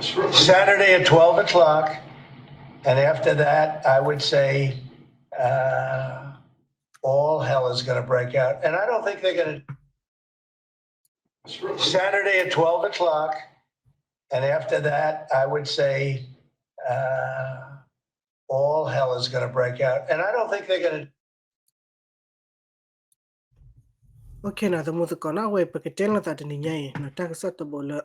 Saturday at twelve o'clock, and after that, I would say uh, all hell is going to break out. And I don't think they're going to. Saturday at twelve o'clock, and after that, I would say uh, all hell is going to break out. And I don't think they're going to. Okay နီၤ သမူသကိးနီၤ အဝဲပကတဲလိာ်သးတနံၤညါအံၤ တၢ်ကစီၣ်တဘိလၢ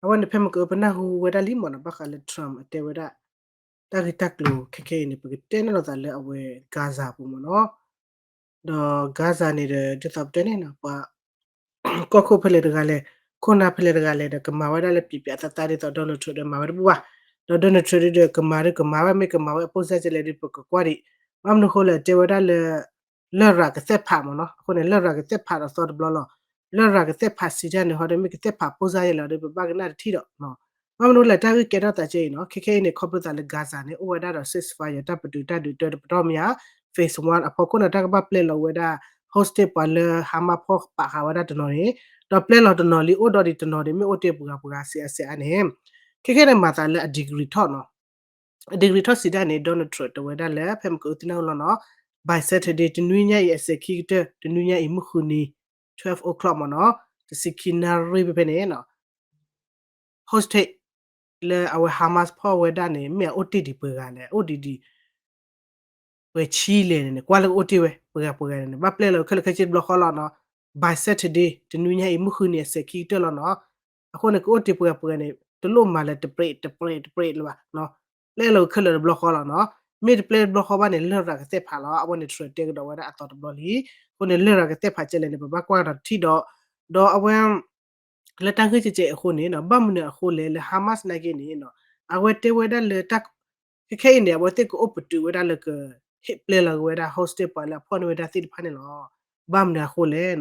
အဝဲန့ၣ်ဖဲမ့ၢ်ကပနၢ်ဟူဝဲဒၣ်လံမ့ၢ်နီၤ ဘၣ်ဃးလၢ Trump အတဲဝဲဒၣ် တၢ်ဂ့ၢ်တၢ်ကျိၤခဲခဲအံၤန့ၣ် ပကတဲန့ၣ်လိာ်သးလၢအဝဲ Gaza ပူၤမ့ၢ်နီၤ ဒီး Gaza န့ၣ်ဒီး ဒ်သိးပတဲန့ၣ်နီၤ ပှၤ ကီၢ်ခိၣ်ဖဲလဲၣ်တဂၤလဲၣ် ခိၣ်နၢ်ဖဲလဲၣ်တဂၤလဲၣ်ဒီး ကမၤဝဲဒၣ်လၢပျံၤပျံၤသးသးဒ်သိး Donald Trump ဒီးမၤဝဲတဘူၣ်ဘၣ်. ဒီး Donald Trump ဒီးကမၤဒီးကမၤဝဲ မ့ၢ်ကမၤဝဲအပိၢ်စၢ်ကလဲၣ်ဒီး ပကကွၢ်ဒံး ဘၣ်မနုၤဃိလဲၣ် တဲဝဲဒၣ်လၢ လရာ်ကသ့ၣ်ဖးမ့ၢ်နီၤ အဃိန့ၣ် လရာ်ကသ့ၣ်ဖးဒီးသီတဘျီလီၤ. လရာ်ကသ့ၣ်ဖးစံးတၢ်န့ၣ် ဟီဒီးမ့ၢ်ကသ့ၣ်ဖးပိၢ်စၢ်ယဲၢ်လီၤဒီး ပဘၣ်ကနၣ်တထံၣ်ဒီး ဘၣ်မနုၤလဲၣ် တၢ်ဂ့ၢ်ကဲထီၣ်သးကဲအံၤနီၤ ခဲခဲအံၤန့ၣ် ခီဖျိသးလၢ Gaza န့ၣ် အိၣ်ဝဲဒၣ်ဒီး ceasefire တၢ်ပတုာ်တၢ်ဒုးတၢတပတီၢ်မ့ၢ်ဧါ phase one အဖီခိၣ်န့ၣ် တၢ်ကဘၣ်ပျဲလီၤဝဲဒၣ် hostage ပှၤလၢ Hamas ဖီၣ်ပာ်ဃာ်ဝဲဒၣ်တနီၤန့ၣ် ဒီးပျဲလီၤတနီၤလံ အိၣ်ဒီးဒံးတနီၤန့ၣ် မ့ၢ်အိၣ်တ့ၢ်ပှၤဂၤပှၤဂၤစံးအါစံးအါန့ၣ် ခဲခဲန့ၣ်မၤသးလၢအ degree ထီၣ်နီၤ အ degree ထီၣ်စံးတၢ်န့ၣ် Donald Trump တဲဝဲဒၣ်လၢ ဖဲမ့ၢ်ကအုသ့ၣ်နၢ်ဟူလီၤနီၤ by Saturday တနွံညါအံၤ အစဲးခံကတၢၢ် တနွံညါအံၤ မုၢ်ဃုနံၤ twelve o'clock မ့ၢ်နီၤ တဆံခံနၣ်ရံၣ်ဖဲဖဲန့ၣ် hostage လၢအဝဲ Hamas ဖီၣ်ဝဲဒၣ်န့ၣ် မ့ၢ်အအိၣ်တ့ၢ်ဒံးပှဲၤဂၤလဲၣ် အိၣ်ဒံးဒံး ပှဲၤဆံလဲၣ်န့ၣ် ကွၢ်လၢကအိၣ်တ့ၢ်ဝဲ ပှဲၤဂၤပှဲၤဂၤန့ၣ် ဘၣ်ပျဲလီၤခဲလၢာ်ခဲဆ့တဘျီဃီလီၤနီၤ by Saturday တနွံညါအံၤ မုၢ်ဃုနံၤအစဲးခံကတၢၢ်လီၤနီၤ အဃိန့ၣ် ကအိၣ်တ့ၢ်ပှဲၤဂၤပှဲၤဂၤန့ၣ် တလိၣ်မၤလၢတပြဲးတပြဲးတပြဲးလၢၤဘၣ် ပျဲလီၤခဲလၢာ်တဘျီဃီလီၤနီၤ မ့ၢ်တပျဲတဘျီဃီဘၣ်န့ၣ် လရာ်ကသ့ၣ်ဖးလီၤ အဝဲန့ၣ် Trump တဲကဒီးဝဲဒၣ်အသီတဘျီလံ အဃိန့ၣ် လရာ်ကသ့ၣ်ဖးကဲလဲၣ်န့ၣ် ပဘၣ်ကွၢ်ကဒီးတထံၣ်ဒီး ဒီးအဝဲ လၢတၢ်ဂ့ၢ်ကဲကဲအံၤအဃိန့ၣ် ဘၣ်မနုၤအဃိလဲၣ် လၢ Hamas နာ်က့န့ၣ် အဝဲတဲဝဲဒၣ်လၢ ခဲခဲအံၤန့ၣ် အဝဲသ့ၣ်ကအိၣ်ပတုာ်ဝဲဒၣ်လၢက ဟ့ၣ်ပျဲလီၤက့ၤဝဲဒၣ် hostage ပှၤလၢအဖီၣ်န့ၢ်ဝဲဒၣ်သ့ၣ်တဖၣ်န့ၣ်လီၤ. ဘၣ်မနုၤအဃိလဲၣ်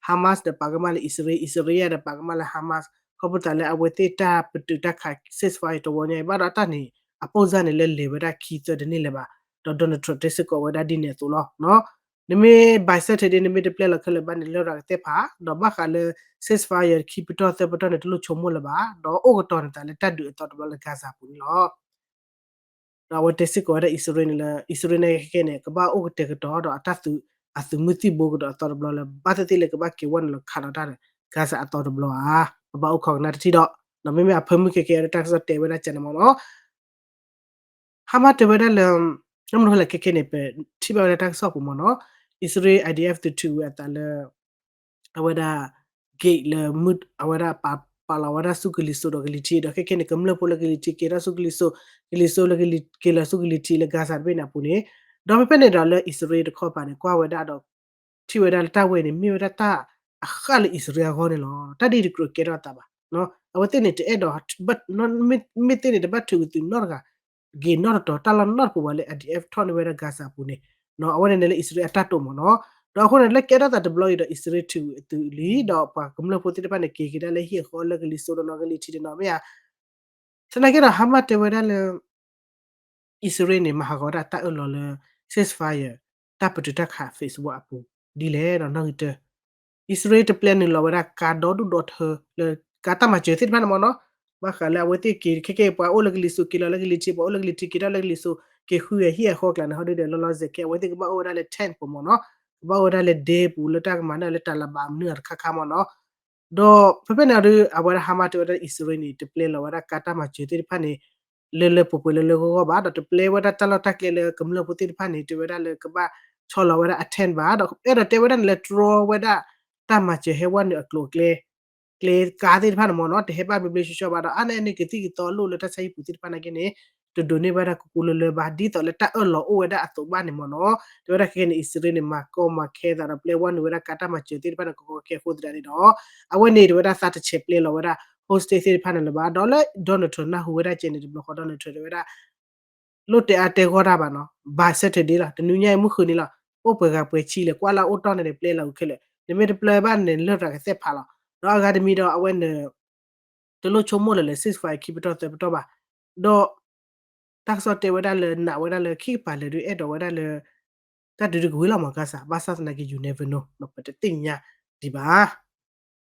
Hamas ဒီးပာ်ကမၣ်လၢ အံၣ်စရ့လး အံၣ်စရ့လးဒီးပာ်ကမၣ်လၢ Hamas ခီဖျိသးလၢအဝဲသ့ၣ်တၢ်ပတုာ်တၢ်ခး ceasefire တဝီညါအံၤ ဘၣ်ဒီးတၢ်န့ၣ် အပိၢ်စၢ်န့ၣ်လၢလဲၤဝဲဒၣ်ခံသၢတန့ၢ်လၢၤဘၣ် ဒီး Donald Trump တဲစ့ၢ်ကီးဝဲဒၣ်ဒ်န့ၣ်အသိးလီၤ. နမ့ၢ် by Saturday နမ့ၢ်တပျဲလီၤခဲလၢာ်ဘၣ်န့ၣ် လရာ်ကသ့ၣ်ဖး ဒီးဘၣ်ဃးလၢ ceasefire ခံပတီၢ်သၢပတီၢ်န့ၣ် တလိၣ်ဆိကမိၣ်လၢၤဘၣ် ဒီးအိၣ်ကတီၤန့ၢ်သးလၢတၢ်ဒုးအသီတဘျီလၢ Gaza ပူၤန့ၣ်လီၤ. ဒီးအဝဲတဲစ့ၢ်ကီးဝဲဒၣ် အံၣ်စရ့လးန့ၣ်လၢ အံၣ်စရ့လးန့ၣ်ခဲကဲန့ၣ် ကဘၣ်အိၣ်ကတဲာ်ကတီၤဒီးအတၢ်သုး အသုးမုၢ်သံၣ်ဘိကဒီးအသီတဘျီလၢ ဘၣ်သ့ၣ်သ့ၣ်လၢကဘၣ်က့ၤဝဲန့ၣ်လီၤခးဒီးတၢ်န့ၣ် Gaza အသီတဘျီဧါ ပဘၣ်အိၣ်ခိးကနၣ်တထံၣ်ဒီး ဒီးမ့မ့ၢ်အဖၢမုၢ်ခဲကဲအတၢ်ကစီၣ်တဲဝဲဒၣ်ကဲန့ၣ်မ့ၢ်နီၤ Hamas တဲဝဲဒၣ်လၢ နမ့ၢ်ဟဲလၢခဲခဲန့ၣ် ပထံၣ်ဘၣ်ဝဲဒၣ်တၢ်ကစီၣ်ပူၤမ့ၢ်နီၤ အံၣ်စရ့လး IDF သုးထုးဝဲအသးလၢ အဝဲဒၣ် gate လၢ အဝဲဒၣ်ပာ်လီၤဝဲဒၣ်ဆူကလံၤစိးဒီးကလံၤထံးဒီးခဲခဲန့ၣ် ကမျၢၢ်ဖိလၢကလံၤထံးက့ၤထီၣ်ဆူကလံၤစိး ကလံၤစိးလၢကလံၤက့ၤလီၤဆူကလံၤထံးလၢ Gaza တဘ့ၣ်န့ၣ်အပူၤန့ၣ် ဒီးဖဲဖဲန့ၣ်ဒီးလၢအံၣ်စရ့လးတခီပၤန့ၣ် ကွၢ်ဝဲဒၣ်ဒီး ထံၣ်ဝဲဒၣ်လၢတၢ်ဝဲအံၤန့ၣ် မ့ၢ်ဝဲဒၣ်တၢ်အဃၣ်လၢအံၣ်စရ့လးအဂီၢ်န့ၣ်လီၤ. တၢ်ဒ်တကြၢးကဲထီၣ်အသးဘၣ်. အဝဲသ့ၣ်န့ၣ်တအဲၣ်ဒိး မ့ၢ်သ့ၣ်န့ၣ် တဘၣ်ထုးကသုးနီတဂၤ ဂ့ၤနီတတီၤ တၢ်လီၢ်နီတပူၤဘၣ်လၢ IDF ထီၣ်န့ၢ်ဝဲဒၣ် Gaza ပူၤန့ၣ် အဝဲန့ၣ်န့ၣ်လၢအံၣ်စရ့လးအတၢ်တိာ်မ့ၢ်နီၤ. ဒီးအဃိန့ၣ် လၢကဲထီၣ်သးတဘျီအံၤဒီး အံၣ်စရ့လးထုးသုးလံ ဒီးပှၤကမျၢၢ်ဖိသ့ၣ်တဖၣ်န့ၣ် က့ၤက့ၤဒၣ်လၢဟံၣ်အဃီလၢကလံၤစိးတနီၤ ကလံၤထံးတနီၤမ့ၢ်ဧါ သနာ်က့ဒီး Hamas တဲဝဲဒၣ်လၢ အံၣ်စရ့လးန့ၣ် မၤဟးဂီၤဝဲဒၣ်တၢ်အၢၣ်လီၤလၢ ceasefire တၢ်ပတုာ်တၢ်ခး phase one အပူၤ ဒ်လဲၣ်ဒီးနီၣ်ဂံၢ်တၢ အံၣ်စရ့လးတပျဲနုာ်လီၤဝဲဒၣ်ကါဒီဒူၣ်ဒီထၢ လၢကါတၢ်မၤစၢၤသ့ၣ်တဖၣ်န့ၣ်မ့ၢ်နီၤ ဘၣ်ဃးလၢအဝဲသ့ၣ်က့ၤ ခဲကဲပှၤအိၣ်လၢကလံၤစိးက့ၤလီၤလၢကလံၤထံး ပှၤအိၣ်လၢကလံၤထံးက့ၤထီၣ်လၢကလံၤစိး က့ၤဃုဂဲၤဟံၣ်အဃီကျါန့ၣ် ဟီဒုဒီးလီၤလီၤဆဲးဆဲး အဝဲသ့ၣ်ကဘၣ်အိၣ်ဝဲဒၣ်လၢ tent ပူၤမ့ၢ်နီၤ ကဘၣ်အိၣ်ဝဲဒၣ်လၢဒဲပူၤလၢတၢ်ကမၤန့ၢ်လၢတၢ်လၤဘၣ်မနုၤအတခါခါမ့ၢ်နီၤ ဒီးဖဲဖဲန့ၣ်ဒီး အဝဲဒၣ် Hamas တဲဝဲဒၣ်အံၣ်စရ့လးန့ၣ် တပျဲလီၤဝဲဒၣ်ကါတၢ်မၤစၢၤသ့ၣ်တဖၣ်န့ၣ် လၢလၢပှဲၤပှဲၤလၢလၢဂီၢ်ဂီၢ်ဘၣ် ဒီးတပျဲဝဲဒၣ်တၢ်လီၢ်တၢ်ကျဲလၢကမျၢၢ်ဖိသ့ၣ်တဖၣ်န့ၣ် တဲဝဲဒၣ်လၢကဘၣ်ဆီလီၤဝဲဒၣ်အ tent ဘၣ် ဒီးအဲၣ်ဒိးတဲဝဲဒၣ်န့ၣ်လၢတြီဝဲဒၣ် တၢ်မၤစၢၤဟဲဝဲနုာ်အကျိၤအကျဲ ကျဲကါသ့ၣ်တဖၣ်န့ၣ်မ့ၢ်နီၤ တဟဲဘၣ်ဘျ့ဘျ့ဆှီဆှီဘၣ်ဒီး အါန့ၢ်အန့ၣ်ကသံၣ်ကသီလိၣ်လၢတၢ်ဆါဟံၣ်ပူၤသ့ၣ်တဖၣ်နာ်က့န့ၣ် တဒိးန့ၢ်ဘၣ်တၢ်ကူကူလၢလၢဘၣ် ဒ်သိးလၢတၢ်အၢၣ်လီၤအိၣ်ဝဲဒၣ်အသိးဘၣ်န့ၣ်မ့ၢ်နီၤ တဲဝဲဒၣ်ခဲကဲန့ၣ် အံၣ်စရ့လးန့ၣ် မၤကီမၤခဲသးဒီးပျဲဝဲနုာ်ဝဲဒၣ်ကါတၢ်မၤစၢၤသ့ၣ်တဖၣ်န့ၣ် ကကီကဲအဃိသတးန့ၣ်ဒီး အဝဲန့ၣ်တဲဝဲဒၣ်သးတဆဲးပျဲလီၤဝဲဒၣ် hostage သ့ၣ်တဖၣ်န့ၣ်လၢၤဘၣ် ဒီးလၢ Donald Trump နၢ်ဟူဝဲဒၣ်ကဲန့ၣ်တဘျီဃီ Donald Trump တဲဝဲဒၣ် လိၣ်တဲာ်အါတဲာ်ဂီၢ်တၢ်ဘၣ်နီၤ by Saturday လီၤ တနွံညါအံၤမုၢ်ဃုနံၤလီၤ အိၣ်ပှဲၤဂၤပှဲၤဆံလဲၣ် ကွၢ်လၢအအိၣ်တီၢ်န့ၣ် ပျဲလီၤခဲလၢာ် နမ့ၢ်တပျဲဘၣ်န့ၣ် လရာ်ကသ့ၣ်ဖးလီၤ ဒီးအဂၤတမံၤဒီးအဝဲန့ၣ် တလိၣ်ဆိကမိၣ်လၢၤလၢ ceasefire ခံပတီၢ်သၢပတီၢ်ဘၣ် ဒီး တၢ်ကစီၣ်တဲဝဲဒၣ်လၢ နာ်ဝဲဒၣ်လၢ ခံကပၤလၢာ်ဒုးအဲၣ်ဒိးဝဲဒၣ်လၢ တၢ်ဒုးတကဝံၤလီၤမ့ၢ် Gaza ဘၣ်ဆၣ်သနာ်က့ you never know ပတသ့ၣ်ညါဒံးဘၣ် ဒီ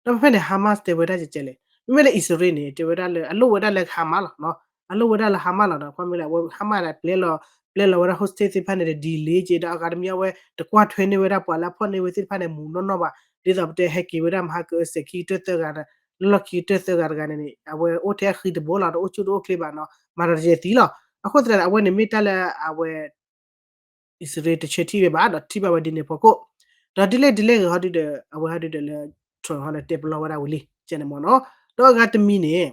းဖဲဖဲန့ၣ် Hamas တဲဝဲဒၣ်ကဲကဲလဲၣ် မ့မ့ၢ်လၢအံၣ်စရ့လးန့ၣ် တဲဝဲဒၣ်လၢ အလိၣ်ဝဲဒၣ်လၢ Hamas လီၤနီၤ, အလိၣ်ဝဲဒၣ်လၢ Hamas လီၤဒီး ခီမ့ၢ်လၢအဝဲ Hamas ဒၣ်ပျဲလီၤ ပျဲလီၤဝဲဒၣ် hostage သ့ၣ်တဖၣ်န့ၣ်ဒီး delay က့ၤ ဒီးအဂၤတမံၤအဝဲ တကွၢ်ထွဲန့ၢ်ဝဲဒၣ်ပှၤလၢအဖီၣ်န့ၢ်ဝဲသ့ၣ်တဖၣ်န့ၣ် မူးနီၢ်နီၢ်ဘၣ်, ဒ်သိးပတဲဟဲက့ၤဝဲဒၣ်မဟါကအၢစဲးခံကတၢၢ်သၢဂၤ လီၢ်ခံကတၢၢ်သၢဂၤတဂၤန့ၣ်န့ၣ် အဝဲအိၣ်ထဲအဃံတဘိလီၤ ဒီးအိၣ်ဆူၣ်တအိၣ်ချ့ဘၣ်နီၤ, မၤဒီးတယဲၢ်သံလီၤ. အဃိသတးန့ၣ် အဝဲန့ၣ်မ့ၢ်တၢ်လၢအဝဲ အံၣ်စရ့လးတဆၢထံၣ်ဝဲဘၣ် ဒီးထံၣ်ဘၣ်ဝဲဒ်န့ၣ်အဖီခိၣ်, ဒီးဒ်လဲၣ်ဒ်လဲၣ်ဂ့ၤဟီဒုဒီး အဝဲဟီဒုဒီးလၢ Trump ဟီဒီးတဲပလီၢ်ဝဲဒၣ်ဝံၤလံ ကဲန့ၣ်မ့ၢ်နီၤ, ဒီးအဂၤတမံၤန့ၣ်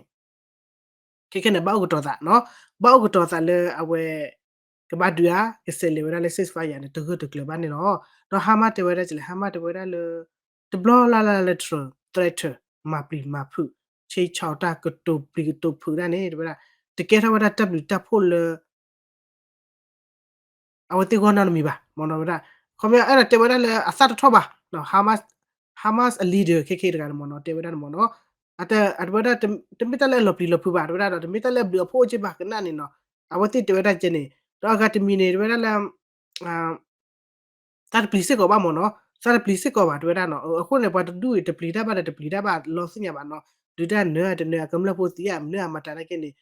ခဲခဲန့ၣ် ဘၣ်အိၣ်ကတီၤသးနီၤ, ဘၣ်အိၣ်ကတီၤသးလၢအဝဲ ကဘၣ်ဒုးဧါ ကဆဲးလဲၤဝဲဒၣ်လၢ ceasefire န့ၣ် တဂၢၢ်တကျၢၤဘၣ်န့ၣ်လီၤ. ဒီး Hamas တဲဝဲဒၣ်ကလဲၣ်, Hamas တဲဝဲဒၣ်လၢ တဘျီလၢ်လၢ်လၢ Trump threaten မၤပျံၤမၤဖုး ဆ့ဆီတၢ်ကတိၤပျံၤကတိၤဖုးဒၣ်န့ၣ် တဲဝဲဒၣ် တကဲထီၣ်ဝဲဒၣ်တၢ်ဘျုးတၢ်ဖှိၣ်လၢ အဝဲသ့ၣ်ဂီၢ်နီတမံၤဘၣ် မ့ၢ်နီၤဝဲဒၣ်, ခီမ့ၢ်အဲၣ်ဒိးတဲဝဲဒၣ်လၢအသၣ်တထီၣ်ဘၣ် Hamas, Hamas အ leader ခဲခဲတဂၤန့ၣ်မ့ၢ်နီၤ တဲဝဲဒၣ်န့ၣ်မ့ၢ်နီၤ, အတဲဝဲဒၣ် တမ့ၢ်တၢ်လၢအလီၤပျံၤလီၤဖုးဘၣ် တဲဝဲဒၣ်ဒီး တမ့ၢ်တၢ်လၢအဘျုးအဖှိၣ်က့ဘၣ်ကနၣ်န့ၣ်နီၤ, အဝဲသ့ၣ်တဲဝဲဒၣ်ကဲန့ၣ်, ဒီးအဂၤတမံၤန့ၣ် တဲဝဲဒၣ်လၢ တၢ်တပျံၤစ့ၢ်ကီးဘၣ်မ့ၢ်နီၤ, တၢ်တပျံၤစ့ၢ်ကီးဘၣ် တဲဝဲဒၣ်နီၤ, အဃိန့ၣ် ပှၤတဒူၣ်အံၤ တပျံၤတၢ်ဘၣ်ဒီးတပျံၤတၢ်ဘၣ်လီၤသ့ၣ်ညါဘၣ်နီၤ, ဒုးတၢ်နၢၤတနၢၤ အကမျၢၢ်ဖိသံဧါ မနုၤအမၤတၢ်နာ်က့န့ၣ်,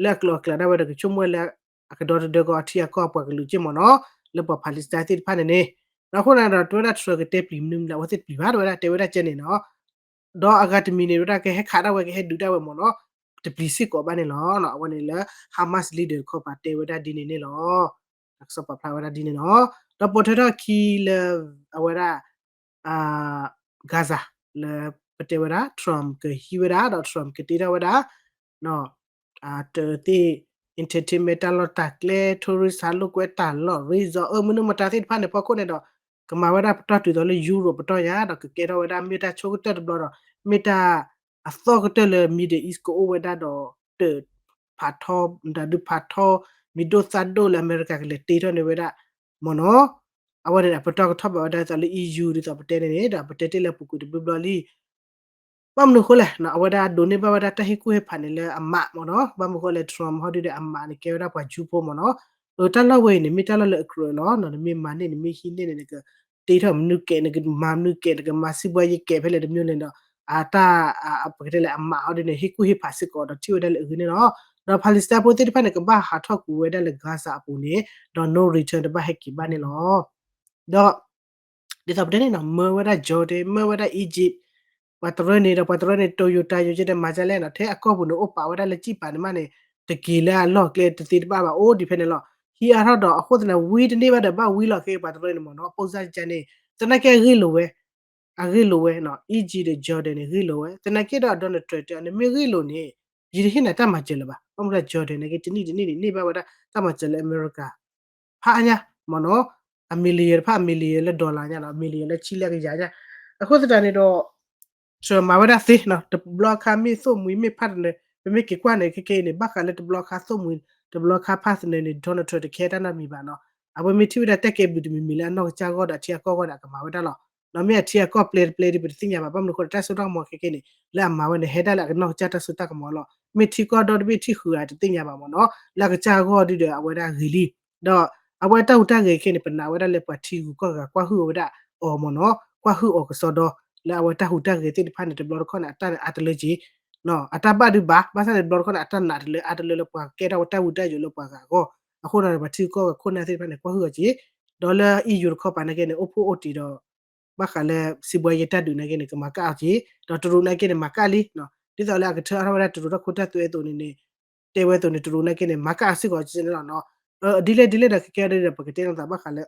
လၢအကျိၤအကျဲဒၣ်ဝဲဒီး ကဆိကမိၣ်ဝဲလၢ အကဒီတဒၢကီးအထံအကီၢ်အပှၤကလုာ်က့မ့ၢ်နီၤ, လၢပှၤ Palestine သ့ၣ်တဖၣ်န့ၣ်န့ၣ်, ဒီးအဃိန့ၣ်ဒီး တဲဝဲဒၣ် Trump ကတဲပျံၤမနုၤမနုၤ အဝဲသ့ၣ်တပျံၤဘၣ် တဲဝဲဒၣ် တဲဝဲဒၣ်ကဲန့ၣ်နီၤ ဒီးအဂၤတမံၤန့ၣ် တဲဝဲဒၣ် ကဟဲခးဒၣ်ဝဲ ကဟဲဒုးဒၣ်ဝဲမ့ၢ်နီၤ, တပျံၤစ့ၢ်ကီးဘၣ်န့ၣ်လီၤ. အဝဲန့ၣ်လၢ Hamas leader တခီပၤတဲဝဲဒၣ်ဒ်န့ၣ်န့ၣ်လီၤ. ကစီၣ်ပာ်ဖျါဝဲဒၣ်ဒ်န့ၣ်နီၤ, ဒီးပိာ်ထွဲထီၣ်ခံလၢ အဝဲဒၣ် Gaza လၢပတဲဝဲဒၣ် Trump ကဟံးဝဲဒၣ် ဒီး Trump ကတ့ထီၣ်ဝဲဒၣ် တၢ်သ့ၣ် entertainment တၢ်လီၢ်တၢ်ကျဲ tourist ဟးလိာ်ကွဲတၢ်လီၢ် resort အၢမနုၤမတၤသ့ၣ်တဖၣ်န့ၣ် ဖီခိၣ်န့ၣ်ဒီး ကမၤဝဲဒၣ်ပတီၢ်တုၤသိးလၢ Europe ပတီၢ်ညါ ဒီးကကဲထီၣ်ဝဲဒၣ်မ့ၢ်တၢ်ဆိကတၢၢ်တဘျီဒီး မ့ၢ်တၢ်အသီၣ်ကတၢၢ်လၢ Middle East ကအိၣ်ဝဲဒၣ်ဒီး တၢ်ဖးထီ တၢ်ဒုးဖးထီ မံၤဒိၣ်သၣ်ဒိၣ်လၢအမဲရကၤကလဲၤတ့ထီၣ်န့ၢ်ဝဲဒၣ် မ့ၢ်နီၤ, အဝဲန့ၣ် အပတီၢ်ကထီၣ်ဘၣ်ဝဲဒၣ်ဒ်သိးလၢ EU ဒ်သိးပတဲန့ၣ်န့ၣ် ဒီးပတဲတ့ၢ်လၢအပူၤကွံာ်တဘျီဘျီလံ ဘၣ်မနုၤအဃိလဲၣ်, အဝဲဒၣ်ဒိးန့ၢ်ဘၣ်ဝဲဒၣ်တၢ်ဟ့ၣ်ကူၣ်ဟ့ၣ်ဖးန့ၣ်လၢအမးမ့ၢ်နီၤ, ဘၣ်မနုၤအဃိလဲၣ် Trump ဟီဒုဒီးအမးန့ၣ် ကဲဝဲဒၣ်ပှၤယူဖိမ့ၢ်နီၤ, အတၢ်လီၢ်ဝဲအံၤန့ၣ် မ့ၢ်တၢ်လီၢ်လၢအကြၢးလီၤ, နမ့ၢ်မၤန့ၢ် နမ့ၢ်ဟံးန့ၢ်န့ၣ် နကတ့ထီၣ်မနုၤကဲး နကမၤမနုၤကဲး နကမၤစံးဘှါယဲကဲးဖဲလဲၣ်တမံၤလဲၣ်ဒီး အတၢ် ပကတဲလဲၣ် အမးဟီဒုန့ၣ် ဟ့ၣ်ကူၣ်ဟ့ၣ်ဖးစ့ၢ်ကီးဒီးထံၣ်ဝဲဒၣ်လၢအဂ့ၤန့ၣ်လီၤ, ဒီး Palestine ဖိသ့ၣ်တဖၣ်န့ၣ် ကဘၣ်ဟးထီၣ်ကွံာ်ဝဲဒၣ်လၢ Gaza အပူၤန့ၣ် ဒီး no return တဘၣ်ဟဲက့ၤဘၣ်န့ၣ်လီၤ, ဒီး ဒ်သိးပတဲန့ၣ်နီၤ မၢဝဲဒၣ် Jordan မၢဝဲဒၣ် Egypt ပှၤတရၢန့ၣ်ဒီး ပှၤတရၢန့ၣ် Toyota ယိၤကဲဒီး မၤဒ်လဲၣ်နီၤ ထဲအကီၢ်ပူၤန့ၣ် အိၣ်ပာ်ဝဲဒၣ်လၢစံၣ်ပာ်န့ၣ်မးန့ၣ် တက့ၤလၢအလီၢ်ကျဲတသ့တဘၣ်ဘၣ် အိၣ်ဒံးဖဲန့ၣ်လီၤ, ဟံးအါထီၣ်ဒီး အဃိသတးန့ၣ် ဝံတန့ၢ်ဘၣ်ဒီး ဘၣ်ဝံလီၤခဲအံၤ ပှၤတရၢန့ၣ်မ့ၢ်နီၤ ပိၢ်စၢ်ကန့ၣ် သနာ်က့အဂ့ၢ်လိာ်ဝဲ အဂ့ၢ်လိာ်ဝဲနီၤ Egypt ဒီး Jordan န့ၣ် ဂ့ၢ်လိာ်ဝဲ သနာ်က့ဒီး Donald Trump တဲအီၤ နမ့ၢ်ဂ့ၢ်လိာ်န့ၣ် ယတဟ့ၣ်နၤတၢ်မၤစၢၤလၢၤဘၣ် ဘၣ်မနုၤ Jordan နာ်က့ တနံၣ်တနံၣ်န့ၣ် န့ၢ်ဘၣ်ဝဲဒၣ်တၢ်မၤစၢၤလၢအမဲရကၤ ဖးအါညါ မ့ၢ်နီၤ, အ million တဖၣ် အ million လၢ dollar ညါနီၤ အ million လၢဆံလၢကယၤညါ, အဃိသတးန့ၣ်ဒီး Trump မၤဝဲဒၣ်သ့နီၤ တဘျီခါမ့ၢ်သိၣ်မှံမ့ၢ်ဖးသနၢၤ ပမ့ၢ်က့ၤကွၢ်န့ၣ် ခဲကနံၣ်အံၤန့ၣ် ဘၣ်ဃးလၢတဘျီခါသိၣ်မှံ တဘျီခါဖးသနၢၤန့ၣ် Donald Trump တခဲတၢ်နီတမံၤဘၣ်နီၤ, အဝဲမ့ၢ်ထံၣ်ဝဲဒၣ်တၢ်ကဲဘျုးတမံၤမံၤလၢအနီၢ်ကစၢ်ဂီၢ်ဒီးအထံအကီၢ်ဂီၢ်ဒီးအကမၤဝဲဒၣ်လီၤ, ဒီးမ့ၢ်အထံအကီၢ်ပျဲတပျဲဒ်ပတသ့ၣ်ညါဘၣ် ဘၣ်မနုၤအဃိဒီး တၢ်စိတၢ်ကမီၤခဲကနံၣ်အံၤန့ၣ် လၢအမၤဝဲန့ၣ် ဟဲဒၣ်လၢအကနီၢ်ကစၢ်တၢ်စိတၢ်ကမီၤလီၤ, မ့ၢ်ထံကီၢ်ဒီတဘ့ၣ်ထံဃုဧါတသ့ၣ်ညါဘၣ်မ့ၢ်နီၤ, လၢအကစၢ်အဂီၢ်ဒုဒီးအဝဲဒၣ်ဂ့ၤလံ, ဒီးအဝဲတၢ်ဟူးတၢ်ဂဲၤခဲအံၤန့ၣ် ပနာ်ဝဲဒၣ်လၢပှၤထံဂုၤကီၢ်ဂၤကွၢ်ဟုၣ်အီၤဝဲဒၣ်အီၤမ့ၢ်နီၤ, ကွၢ်ဟုၣ်အီၤကစီဒီ လၢအဝဲတၢ်ဟူးတၢ်ဂဲၤသ့ၣ်တဖၣ်န့ၣ် တဘျီတခီၣ်န့ၣ် အတၢ်န့ၣ်အါတလၢက့ၤ အတၢ်ဘၣ်ဒုဘၣ်, ဘၣ်ဆၣ်န့ၣ် တဘျီတခီၣ်န့ၣ် အတၢ်နာ်တလၢအါတလၢလၢပှၤကဲထီၣ်ဝဲတၢ်ဝံတၢ်ယိးလၢပှၤဂၤအဂီၢ်, အဃိဒီးပှၤထံဂုၤကီၢ်ဂၤခိၣ်နၢ်သ့ၣ်တဖၣ်န့ၣ် ကွၢ်ဟုၣ်အီၤက့ၤ, ဒီးလၢ EU တခီပၤနာ်က့န့ၣ် အိၣ်ဖှိၣ်အိၣ်တံၢ်ဒီး ဘၣ်ဃးလၢစံးဘှါယဲတၢ်ဒုးနာ်က့န့ၣ် ကမၤကၣ်အီၤက့ၤ, ဒီးတရူးနာ်က့န့ၣ် မၤကၣ်လံ, ဒ်သိးလၢအကထၢအါထီၣ်ဝဲဒၣ်တရူးတၢ်ခိတၢ်သွဲအသိးန့ၣ်န့ၣ်, တဲဝဲအသိးန့ၣ် တရူးနာ်က့န့ၣ် မၤကၣ်အီၤစ့ၢ်ကီးက့ၤန့ၣ်လီၤနီၤ, ဒ်လဲၣ်ဒ်လဲၣ်ဒီး ကကဲဒ်ဒီး ပကတဲလိာ်သးဘၣ်ဃးလၢ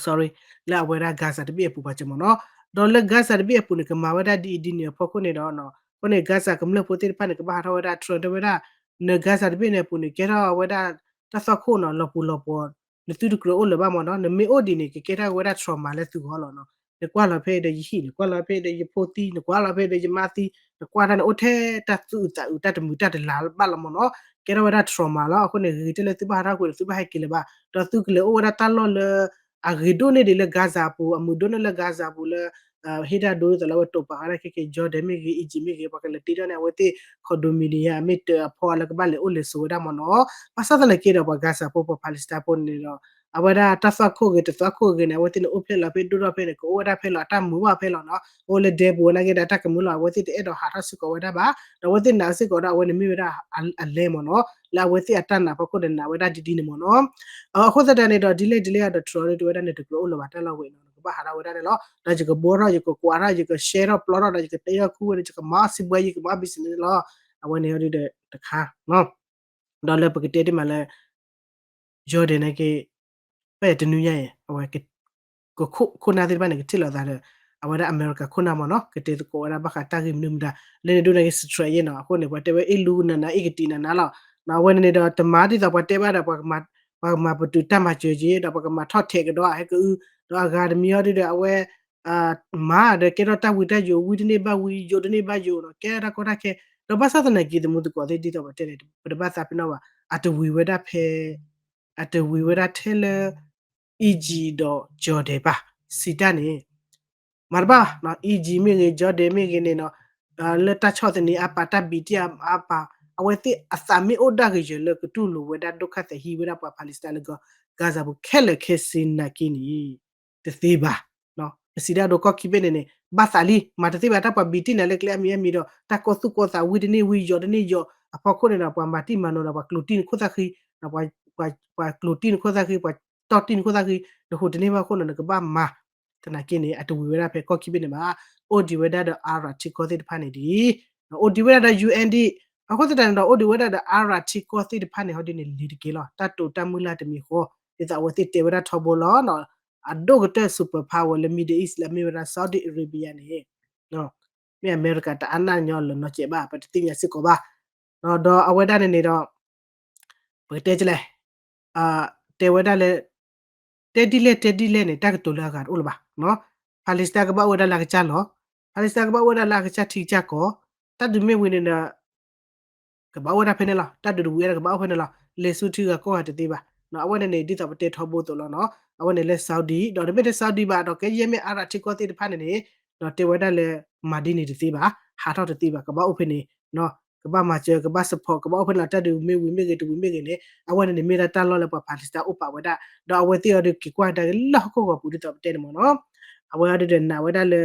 sorry လၢအဝဲဒၣ် Gaza တဘ့ၣ်အပူၤပှၤစၢၤမ့ၢ်နီၤ, ဒီးလၢ Gaza တဘ့ၣ်အပူၤန့ၣ် ကမၤဝဲဒၣ်ဒ်အံၤဒ်န့ၣ်အဖီခိၣ်န့ၣ်ဒီး အဃိန့ၣ် Gaza ကမျၢၢ်ဖိသ့ၣ်တဖၣ်န့ၣ် ကဘၣ်ဟးထီၣ်ဝဲဒၣ် Trump တဲဝဲဒၣ် န Gaza တဘ့ၣ်န့ၣ်အပူၤန့ၣ် ကဲထီၣ်ဝဲဒၣ် တၢ်သွၣ်ခိၣ်နီၤ လီၤပူၤလီၤပှီၤ နသုတကြၢးအိၣ်လၢၤဘၣ်မ့ၢ်နီၤ, နမ့ၢ်အိၣ်ဒ်န့ၣ် ကကဲထီၣ်ဝဲဒၣ် trauma လၢသုဂီၢ်လီၤနီၤ, နကွၢ်လီၤဖဲဒီးယဟံၣ် နကွၢ်လီၤဖဲဒီးယဖိသံ နကွၢ်လီၤဖဲဒီးယမါသံ နကွၢ်တၢ်န့ၣ် အိၣ်ထဲတၢ်သူၣ်အုးသးအုး တၢ်တမုာ်တၢ်တလၤဘၣ်လီၤမ့ၢ်နီၤ, ကဲထီၣ်ဝဲဒၣ် trauma လီၤ. အဃိန့ၣ် ဂ့ၤဂ့ၤတဲလၢသုဘၣ်ဟးထီၣ်ကွံာ်ဒီး သုဘၣ်ဟဲက့ၤလၢၤဘၣ်, ဒီးသုကလဲၤအိၣ်ဝဲဒၣ်တၢ်လီၢ်လၢ အဂ့ၤဒိၣ်န့ၢ်ဒံးလၢ Gaza အပူၤ အမုာ်ဒိၣ်န့ၢ်လၢ Gaza အပူၤလၢ ဟ့ၣ်တၢ်ဒိသိးလၢအဝဲတိာ်ပာ်ဝဲဒၣ်ခဲက့ၤ Jordan မ့ၢ်ဂ့ၤ Egypt မ့ၢ်ဂ့ၤ ပှၤကလဲၤတ့ထီၣ်န့ၣ် အဝဲသ့ၣ် condominium မ့ၢ်တၢးအဖီလၢကဘၣ်လဲၤအိၣ်လဲၤဆိးဝဲဒၣ်မ့ၢ်နီၤ, ဘၣ်ဆၣ်သနာ်က့ဒီး ပှၤ Gaza ဖိ ပှၤ Palestine ဖိန့ၣ်ဒီး အဝဲဒၣ်တၢ်သွၣ်ခိၣ်ဂ့ၤ တသွၣ်ခိၣ်ဂ့ၤန့ၣ် အဝဲသ့ၣ်န့ၣ်အိၣ်ဖျဲၣ်လီၤဖဲဒိၣ်ထီၣ်ဖဲန့ၣ် ကအိၣ်ဝဲဒၣ်ဖဲလီၤ အတၢ်မုာ်ဘၣ်ဖဲလီၤနီၤ အိၣ်လၢဒဲပူၤဝဲနာ်က့ဒီး တၢ်ကမုာ်လီၤ အဝဲသ့ၣ်တအဲၣ်ဒိးဟးထီၣ်စ့ၢ်ကီးဝဲဒၣ်ဘၣ် ဒီးအဝဲသ့ၣ်နာ်စ့ၢ်ကီးဒီး အဝဲန့ၣ်မ့ၢ်ဝဲဒၣ်အလဲမ့ၢ်နီၤ လၢအဝဲသ့ၣ်အတၢ်နာ်ဖီခိၣ်န့ၣ် နာ်ဝဲဒၣ်ဒ်ဒ်န့ၣ်မ့ၢ်နီၤ အဃိသတးန့ၣ်ဒီး ဒ်လဲၣ်ဒ်လဲၣ်ဒီး Trump န့ၣ် တဲဝဲဒၣ်န့ၣ် တကြၢးအိၣ်လၢၤဘၣ်တၢ်လီၢ်ဝဲနီၤ နကဘၣ်ဟးထီၣ်ဝဲဒၣ်န့ၣ်လီၤ ဒီးယကဘှီထီၣ် ယကကွၢ်ထီၣ် ယကရှဲထီၣ်ပျီထီၣ်ဒီး ယကတဲအီၣ်ခူဝဲဒီး ယကမၤအီၣ်စံးဘှဲ ယကမၤအီၣ် business န့ၣ်လီၤ အဝဲန့ၣ်ဒ်ဒီးတခါ ဒီးလၢပကတဲတ့ၢ်မးလၢ Jordan နာ်က့ ဖဲတနွံညါအံၤ အဝဲ က ခိၣ်နၢ်သ့ၣ်တဖၣ်န့ၣ် ကထံၣ်လိာ်သးဒီး အဝဲဒၣ်အမဲရကၤခိၣ်နၢ်မ့ၢ်နီၤ ကတဲသကိးဝဲဒၣ်ဘၣ်ဃးတၢ်ဂ့ၢ်မနုၤမတၤ လၢန့ၣ်ဒိၣ်နာ်က့ strike ယဲနီၤ အဃိန့ၣ် ပှၤတဲဝဲအ့ၣ်လူနၤနၤ အ့ၣ်ကတံၤနၤနၤလီၤ အဝဲန့ၣ်န့ၣ်ဒီး တမၤဒ်သိးပှၤတဲဘၣ်ဒီး ပှၤကမၤပတုာ်တၢ်မၤစၢၤက့ၤ ဒီးပှၤကမၤထီၣ်ထဲးကဒီး ဟဲကအု ဒီးအဂၤတမံၤအီၤဒ်ဒီး အဝဲ မၤဒီးကဲထီၣ်တၢ်ဝံတၢ်ယိာ် ဝံတန့ၢ်ဘၣ်ဝံ ယိာ်တန့ၢ်ဘၣ်ယိာ်နီၤ ကဲထီၣ်တၢ်ကီတၢ်ခဲ ဒီးဘၣ်ဆၣ်သနာ်က့ သမူသကိးသ့ၣ်ဒ်သိးပတဲန့ၣ် ပတဘၣ်သးပ့ၤနီၣ်ဘၣ် အတဝံၤဝဲဒၣ်ဖဲ အတဝံၤဝဲဒၣ်ထဲလၢ Egypt ဒီး Jordan ဘၣ် စံးတၢ်န့ၣ် မၤတဘၣ် Egypt မ့ၢ်ဂ့ၤ Jordan မ့ၢ်ဂ့ၤန့ၣ်နီၤ လၢတၢ်ဆီၣ်သနံးအါပာ် တၢ်ဘံၣ်တံၢ်အါပာ် အဝဲသ့ၣ်အသးမ့ၢ်အိၣ်ဒၣ်ကယၢၤလၢကတူၢ်လိာ်ဝဲဒၣ် ဒုက္ခသည် ဟံးဝဲဒၣ်ပှၤ Palestine လၢ Gaza ပူၤခဲလၢာ်ခဲဆ့နာ်က့န့ၣ် တသ့ဘၣ် ပစံးဒၣ်ဒိကီၢ်ခံဘ့ၣ်န့ၣ်န့ၣ် ဘၣ်သးလံ မၤတသ့ဘၣ် တၢ်ပှၤဘံၣ်တံၢ်နၤလၢကျဲအမံၤအမံၤဒီး တၢ်ကီသူၣ်ကီသးဝံတန့ၢ်ဝံ ယိာ်တန့ၢ်ယိာ် အဖီခိၣ်န့ၣ်ဒီး ပှၤမၤတံၢ်မၤနီၤဒီး ပှၤကျိၤတံၢ်န့ၣ်ခိၣ်သၣ်ဃံ ပှၤကျိၤတံၢ်န့ၣ်ခိၣ်သၣ်ဃံ ပှၤတီၢ်တံၢ်န့ၣ်ခိၣ်သၣ်ဃံ နဟူးတန့ၢ်ဘၣ်အဃိန့ၣ် နကဘၣ်မၤ သနာ်က့န့ၣ် အတဝံၤဝဲဒၣ်ဖဲကီၢ်ခံဘ့ၣ်န့ၣ်ဘၣ် အိၣ်ဒံးဝဲဒၣ်ဒီး အါရၤထံကီၢ်သ့ၣ်တဖၣ်န့ၣ်ဒံး အိၣ်ဒံးဝဲဒၣ်ဒီး ယူၣ်အဲၣ်ဒံး အဃိသတးန့ၣ်ဒီး အိၣ်ဒံးဝဲဒၣ်ဒီး အါရၤထံကီၢ်သ့ၣ်တဖၣ်န့ၣ် ဟီဒ်န့ၣ် လံၤတက့ၢ်လီၤ တၢ်တိာ်တၢ်မုၢ်လၢ်တမံၤဃီ ဒ်သိးအဝဲသ့ၣ်တဲဝဲဒၣ်ထီဘိလီၤ အဒိၣ်ကတၢၢ် super power လၢ Middle East လၢအမ့ၢ်ဝဲဒၣ် Saudi Arabia န့ၣ် မ့ၢ်အမဲရကၤတအါနၢ်ညီလၢၤနီတစဲးဘၣ် ပတသ့ၣ်ညါစ့ၢ်ကီးဘၣ် ဒီးအဝဲဒၣ်န့ၣ်န့ၣ်ဒီး ပကတဲကလဲၣ် တဲဝဲဒၣ်လၢ တဲဒ်လဲၣ်တဲဒ်လဲၣ်န့ၣ် တၢ်ကတိၤလၢအဂၤတအိၣ်လၢၤဘၣ် Palestine ကဘၣ်အိၣ်ဝဲဒၣ်လၢအကစၢ်လီၢ် Palestine ကဘၣ်အိၣ်ဝဲဒၣ်လၢအကစၢ်ထံကစၢ်ကီၢ် တၢ်ဒုးမ့ၢ်ဝံၤန့ၣ်ဒီး ကဘၣ်အိၣ်ဝဲဒၣ်ဖဲန့ၣ်လီၤ တၢ်ဒုးတဝံၤဝဲဒၣ်ကဘၣ်အိၣ်ဖဲန့ၣ်လီၤ လဲၤဆူထံဂၤကီၢ်ဂၤတသ့ဘၣ် အဝဲန့ၣ်န့ၣ် ဒ်သိးပတဲထီဘိသိးလီၤနီၤ အဝဲန့ၣ်လၢ Saudi ဒီးတမ့ၢ်ထဲ Saudi ဘၣ်ဒီး ကယဲၢ်မ့ၢ်အါရၤထံကီၢ်သ့ၣ်တဖၣ်န့ၣ်န့ၣ် ဒီးတဲဝဲဒၣ်လၢ မၤဒ်န့ၣ်တသ့ဘၣ် ဟးထီၣ်တသ့ဘၣ် ကဘၣ်အိၣ်ဖဲန့ၣ် ကဘၣ်မၤစၢၤ ကဘၣ် support ကဘၣ်အိၣ်ဖဲန့ၣ်လီၤ တၢ်ဒုးမ့ၢ်ဝံၤမ့ၢ်ဂ့ၤ တဝံၤမ့ၢ်ဂ့ၤန့ၣ် အဝဲန့ၣ်န့ၣ် မ့ၢ်ဒၣ်တၢ်လီၢ်လၢပှၤ Palestine အိၣ်ပာ်ဝဲဒၣ် ဒီးအဝဲသ့ၣ်အီၤဒုးက့ၤကွၢ်ကဒါက့ၤလၢဟီၣ်ခိၣ်ဂီၤပူၤဒ်သိးပတဲန့ၣ်မ့ၢ်နီၤ အဝဲအီၤဒုးဒီးနာ်ဝဲဒၣ်လၢ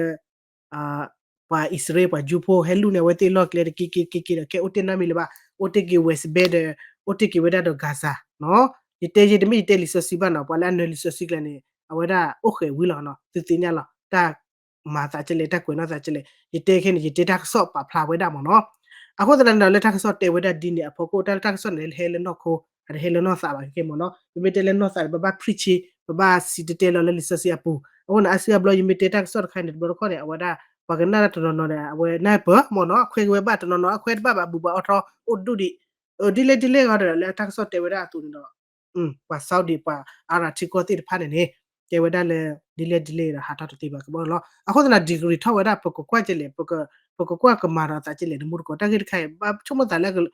ပှၤအံၣ်စရ့လး ပှၤကၠိဖိဟဲလူၢ်န့ၢ်အဝဲသ့ၣ်လီၢ်ကျဲတက့ၢ်က့ၢ်က့ၢ်က့ၢ်ဒီး ကဲအိၣ်တ့ၢ်နီတမံၤလၢၤဘၣ် အိၣ်တ့ၢ်က့ၤ West Bank ဒီး အိၣ်တ့ၢ်က့ၤဝဲဒၣ်ဒီး Gaza နီၤ ယတဲယဲတမ့ၢ်ယတဲလံာ်စီဆှံဘၣ်နီၤ ပှၤလၢအနၢၤလံာ်စီဆှံကျါန့ၣ် အဝဲဒၣ်အိၣ်ဃဲၤဝံၤလီၤနီၤ သုသ့ၣ်ညါလီၤ တၢ်မၤသးကလဲၣ် တၢ်ကွဲးနီၣ်သးကလဲၣ် ယတဲခဲန့ၣ် ယတဲတၢ်ကစီၣ်ပာ်ဖျါဝဲဒၣ်မ့ၢ်နီၤ အဃိသတးန့ၣ်ဒီး လၢတၢ်ကစီၣ်တဲဝဲဒၣ်ဒ်န့ၣ်အဖီခိၣ် တၢ်လၢတၢ်ကစီၣ်န့ၣ် ဟဲလၢနီၢ်ခိ အတဟဲလၢနီၢ်သးဘၣ်ခဲမ့ၢ်နီၤ ပမ့ၢ်တဲလၢနီၢ်သးန့ၣ် ပဘၣ် preach ပဘၣ်စံၣ်တဲၤတဲလီၤလၢလံာ်စီဆှံအပူၤ အဃိန့ၣ် အါစုအါဘျီ ယမ့ၢ်တဲတၢ်ကစီၣ်တခါန့ၣ် တဘျီတခီၣ်န့ၣ် အဝဲဒၣ် ပှၤကနၣ်တၢ်တနီၤနီၤဒီး အဝဲနၢ်ပၢၢ်မ့ၢ်နီၤ အခွဲးက့ၤဝဲဘၣ်တနီၤနီၤ အခွဲးတဘၣ်ဘၣ် ဘူးဘၣ်အီထီ အိၣ်ဒူၣ်ဒံး ဒ်လဲၣ်ဒ်လဲၣ်ဂီၢ်ဒီး လၢတၢ်ကစီၣ်တဲဝဲဒၣ်အသိးန့ၣ်ဒီး ပှၤ Saudi ပှၤအါရၤထံကီၢ်သ့ၣ်တဖၣ်န့ၣ်န့ၣ် တဲဝဲဒၣ်လၢ ဒ်လဲၣ်ဒ်လဲၣ်ဒီး ဟးထီၣ်တသ့ဘၣ်ကဘၣ်လီၤ အဃိသတး degree ထီၣ်ဝဲဒၣ် ပကကွၢ်ကလဲၣ် ပကကွၢ်ကမၤဒီးသးကလဲၣ် တမူတကိး တၢ်ဂ့ၢ်တခါအံၤ ဘၣ်ဆိကမိၣ်သးလၢ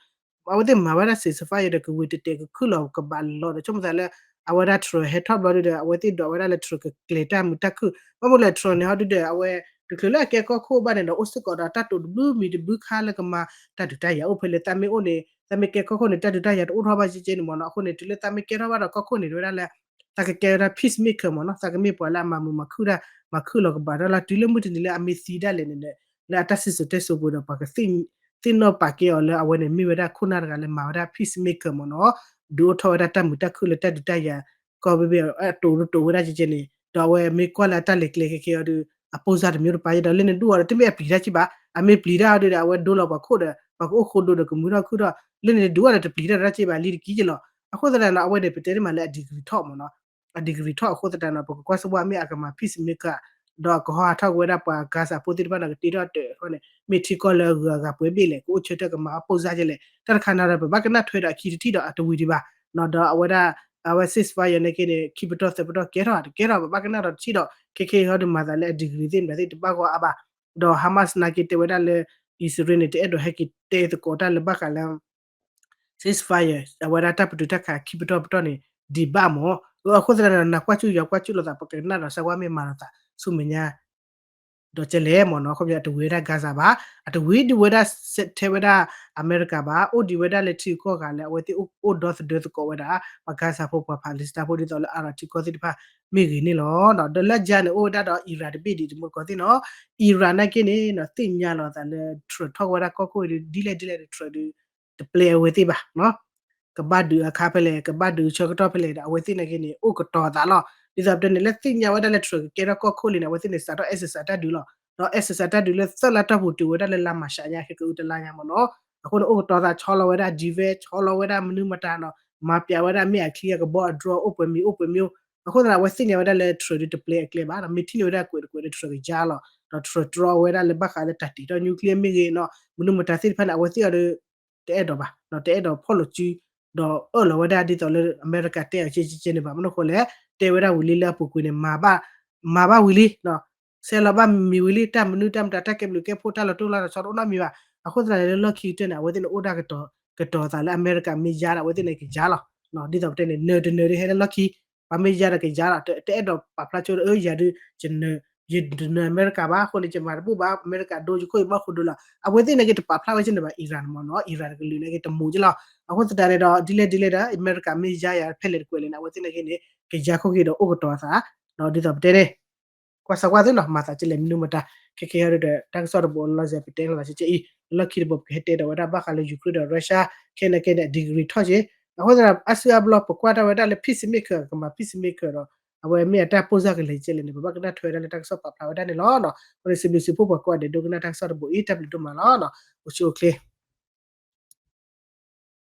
အဝဲသ့ၣ်မၤဝဲဒၣ် ceasefire ဒီး ကဝံၤတတဲာ်ကခုၣ်လီၤကဘၣ်လီၤဒီး ဆိကမိၣ်သးလၢ အဝဲဒၣ် Trump ဟဲထီၣ်ဘျီဒုဒီး အဝဲသ့ၣ်ဒွးဝဲဒၣ်လၢ Trump ကကျဲၤတၢ်မုာ်တၢ်ခုၣ် ဘၣ်မနုၤလဲၣ် Trump န့ၣ် ဟီဒုဒီး အဝဲ တချုးလၢအကဲကီၢ်ခိၣ်ဘၣ်န့ၣ်ဒီး အိၣ်စ့ၢ်ကီးဒီးတၢ်တိာ်တဘျုးမံၤတဘျုးခါလၢကမၤတၢ်ဒုးတၢ်ယၤ အိၣ်ဖဲလၢသးမ့ၢ်အိၣ်န့ၣ် သးမ့ၢ်ကဲကီၢ်ခိၣ်န့ၣ် တၢ်ဒုးတၢ်ယၤတအိၣ်ထီၣ်ဘၣ်ကဲကဲန့ၣ်မ့ၢ်နီၤ အဃိန့ၣ် တုၤလၢသးမ့ၢ်ကဲထီၣ်ဘၣ်ဒီးကီၢ်ခိၣ်န့ၣ် ဝဲဒၣ်လၢ သးကကဲဝဲဒၣ် peacemaker မ့ၢ်နီၤ သးကမ့ၢ်ပှၤလၢအမၤမုာ်မၤခုၣ်တၢ် မၤခုၣ်လီၤကဘၣ်ဒီးလၢ တုၤလၢမုၢ်တနံၤလၢအမ့ၢ်သံဒၣ်လဲာ်န့ၣ် လၢအတၢ်စံၣ်စိၤတဲစိၤပူၤဒီး ပှၤကသ့ၣ်နီၣ်ပာ်ကဲအီၤလၢအဝဲန့ၣ်မ့ၢ်ဝဲဒၣ်ခိၣ်နၢ်တဂၤလၢမၤဝဲဒၣ် peacemaker မ့ၢ်နီၤ ဒုးအိၣ်ထီၣ်ဝဲဒၣ်တၢ်မုာ်တၢ်ခုၣ်လၢတၢ်ဒုးတၢ်ယၤ ကီၢ်ဘ့ၣ်ဘ့ၣ်အတိာ်တိာ်ဝဲဒၣ်ကဲကဲန့ၣ် ဒီးအဝဲမ့ၢ်ကွၢ်လၢအတၢ်လဲၤကျဲကဲကဲအီၤဒီး အပိၢ်စၢ်တမံၤတပၤဒီး လၢန့ၣ်ဒူၣ်အီၤဒီး တမ့ၢ်အပျံၤတၢ်က့ဘၣ် အမ့ၢ်ပျံၤတၢ်အီၤဒီး အဝဲဒိလီၤပှၤခိၣ်ဒီး ပှၤကအိၣ်ဃိဒိဒီးကမုာ်ထီၣ်ခုၣ်ထီၣ် လၢန့ၣ်ဒူၣ်အီၤဒီးတပျံၤတၢ်တၢ်က့ဘၣ် လံတကံက့လီၤ အဃိသတးန့ၣ် အဝဲန့ၣ် ပတဲန့ၣ်မးလၢအ degree ထီၣ်မ့ၢ်နီၤ အ degree ထီၣ်အဃိသတးန့ၣ် ပကကွၢ်စ့ၢ်ဝါမ့ၢ်အကမၤ peacemaker ဒီးကဟီဟးထီၣ်က့ၤဝဲဒၣ်ပှၤ Gaza ဖိသ့ၣ်တဖၣ်န့ၣ် ကတ့ထီၣ်တၢ်အဃိန့ၣ် မ့ၢ်ထံကီၢ်လၢအဂုၤအဂၤပှဲၤဘ့ၣ်လဲၣ် ကအိၣ်ဆၢထၢၣ်ကမၤအပိၢ်စၢ်ကဲလဲၣ် တၢ်တခါန့ၣ်ဒီး ပဘၣ်ကနၣ်ထွဲဒီးအခံတထံၣ်ဒီးအတဝံၤဒံးဘၣ် ဒီးအဝဲဒၣ် အဝဲ ceasefire န့ၣ်က့န့ၣ် ခံပတီၢ်သၢပတီၢ်ကဲထီၣ်တကဲထီၣ် ပဘၣ်ကနၣ်ဒီးတထံၣ်ဒီး ခဲခဲအံၤဟီဒီးမၤသးလၢအ degree သ့ၣ်မတၤသ့ၣ်တဘၣ်ဂီၢ်အါဘၣ် ဒီး Hamas နာ်က့တဲဝဲဒၣ်လၢ အံၣ်စရ့လးန့ၣ် တအဲၣ်ဒိးဟဲက့ၤတဲသကိးတၢ်လၢဘၣ်ဃးလၢ ceasefire အဝဲဒၣ်တၢ်ပတုာ်တၢ်ခးခံပတီၢ်ပတီၢ်န့ၣ် ဒံးဘၣ်မ့ၢ် အဃိသတးန့ၣ် နကွၢ်စူၣ်ယွၤကွၢ်စူၣ်လိာ်သး ပကနၣ်ဒီးစ့ၢ်ဝါမ့ၢ်မၤလိာ်သးဆူမဲာ်ညါ ဒီးကဲလဲၣ်မ့ၢ်နီၤ ခီပညီအတဝံၤဝဲဒၣ် Gaza ဘၣ်, အတဝံၤဒံးဝဲဒၣ်ထဲဝဲဒၣ်အမဲရကၤဘၣ်, အိၣ်ဒံးဝဲဒၣ်လၢထံဂုၤကီၢ်ဂၤလၢအဝဲသ့ၣ်အိၣ်ဒီသဒၢသကိးဝဲဒၣ် ပှၤ Gaza ဖိ ပှၤ Palestine ဖိ ဒ်သိးလၢအၤရၣ်ထံကီၢ်သ့ၣ်တဖၣ်မ့ၢ်ဂ့ၤန့ၣ်လီၤ. ဒီးလၢယါန့ၣ် အိၣ်ဝဲဒၣ်ဒီး Iran တဘ့ၣ်ဒံးတမူတကိးသ့ၣ်နီၤ, Iran နာ်က့န့ၣ် သ့ၣ်ညါလီၤအသးလၢ Trump ထီၣ်ဝဲဒၣ်ကီၢ်ခိၣ်အံၤဒ်လဲၣ်ဒ်လဲၣ်ဒီး Trump ဒုး တပျဲအဝဲသ့ၣ်ဘၣ် ကဘၣ်ဒုးအခါဖဲလဲၣ် ကဘၣ်ဒုးဆၢကတီၢ်ဖဲလဲၣ်ဒီး အဝဲသ့ၣ်နာ်က့န့ၣ် အိၣ်ကတီၤအသးလီၤ. ဒ်သိးပတဲန့ၣ် လၢသ့ၣ်ညါဝဲဒၣ်လၢ Trump ကကဲထီၣ်ကီၢ်ခိၣ်လံန့ၣ် အဝဲသ့ၣ်န့ၣ် စးထီၣ် exercise တၢ်ဒုးလီၤ. ဒီး exercise တၢ်ဒုးလၢသၢလါတီၢ်ပူၤတုၤဝဲဒၣ်လၢလါမၤရှးညါ ခဲကအုတလါညါမ့ၢ်နီၤ, အဃိန့ၣ် အိၣ်ကတီၤသးဆီလီၤဝဲဒၣ် defense ဆီလီၤဝဲဒၣ်မနုၤမတၤနီၤ, မၤပျးဝဲဒၣ်မ့ၢ်အချံအကဘီအ drone အိၣ်ပှဲၤမံၤအိၣ်ပှဲၤမံၤ, အဃိသတးန့ၣ် အဝဲသ့ၣ်ညါဝဲဒၣ်လၢ Trump ဒုးတပျဲအကျဲဘၣ်, မ့ၢ်ထံၣ်န့ၢ်ဝဲဒၣ်ကွဲးတကွဲးဒီး Trump ကယါလီၤ. ဒီး Trump တြီဝဲဒၣ်လၢဘၣ်ဃးလၢတၢ်တံာ်ထီၣ် nuclear မ့ၢ်ဂ့ၤနီၤ မနုၤမတၤသ့ၣ်တဖၣ်န့ၣ် အဝဲသ့ၣ်အီၤဒီး တအဲၣ်ဒိးဘၣ်, တအဲၣ်ဒိးဖီၣ်လိာ်စု ဒီးအၢၣ်လီၤဝဲဒၣ်ဒ်သိးလၢအမဲရကၤတဲအီၤကဲကဲန့ၣ်ဘၣ်. မနုၤအဃိလဲၣ်, တဲဝဲဒၣ်ဝံၤလံလၢအပူၤကွံာ်န့ၣ် မၤဘၣ်ဝံၤလံ, ဆဲးလီၤဘၣ်မံၤဝံၤလံ, တၢ်မနုၤတၢ်မတၤ တၢ်ကဲဘျုးကဲဖှိၣ် တၢ်လီၤတိၢ်လီၤဆီတအိၣ်နီတမံၤဘၣ်. အဃိသတးန့ၣ် လၢလီၢ်ခံကတၢၢ်န့ၣ် အဝဲသ့ၣ်န့ၣ် အိၣ်ဒၣ်ကတီၤသးလၢအမဲရကၤမ့ၢ်ယါဒီး အဝဲသ့ၣ်န့ၣ်ကယါလီၤ. ဒ်သိးပတဲန့ၣ် နၢၤတနၢၤဒ်ဟဲလၢလီၢ်ခံ ပှၤမ့ၢ်ယါဒီးကယါလီၤ. တအဲၣ်ဒိးပာ်ဖျါဆိဒီး အၢ ယၤဒုး ယတနၢၤအမဲရကၤဘၣ်, အဃိန့ၣ် ယမၤတဘူၣ်ဘၣ် အမဲရကၤဒိ ယခိၣ်ယဘီၣ်ဃိဒိလီၤ. အဝဲသ့ၣ်န့ၣ်က့ၤတပာ်ဖျါဝဲကန့ၣ်ဘၣ် Iran မ့ၢ်နီၤ, Iran ကလုာ်န့ၣ်က့ၤတမူၤက့လီၤ. အဃိသတးန့ၣ်ဒီး ဒ်လဲၣ်ဒ်လဲၣ်ဒီး အမဲရကၤမ့ၢ်ယါယၤဖဲလဲၣ်တကွဲးလဲၣ်န့ၣ် အဝဲသ့ၣ်န့ၣ်က့ၤန့ၣ် ကယါခီၣ်က့ၤဒီးအိၣ်ကတီၤအသး, ဒ်သိးပတဲန့ၣ် ကွၢ်စးကွၢ်သုနီၤ မၤသးကလဲၣ်မနုၤမတၤ, ခဲကဲဟဲဒီး တၢ်ကစီၣ်တဘိလီၤစဲး ပတဲလီၤစဲးအံၤ လၢလီၢ်ခံတဘိ ပကဟဲတဲဒီးဝဲဒၣ်ဘၣ်ဃးလၢ Ukraine ဒီး Russia ခဲန့ၣ်ကဲန့ၣ် degree ထီၣ်က့ၤ, အဃိသတး အါစုအါဘျီ ပကွၢ်တၢ်ဝဲဒၣ်လၢ peacemaker ကမၤ peacemaker ဒီး အဝဲမ့ၢ်အတၢ်ပိၢ်စၢ်ကလဲၤကဲလဲၣ်န့ၣ် ပဘၣ်ကနၣ်ထွဲဝဲဒၣ်လၢတၢ်ကစီၣ်ပာ်ဖျါဝဲဒၣ်န့ၣ်လီၤ. အဃိန့ၣ် စံးဘျုးစံးဖှိၣ်ပှၤကိးဂၤဒဲး ဒိကနၣ်တၢ်ကစီၣ်တဘိအံၤ တၢ်ဘျုးဒိၣ်မးလီၤ. အိၣ်ဆူၣ်အိၣ်ချ့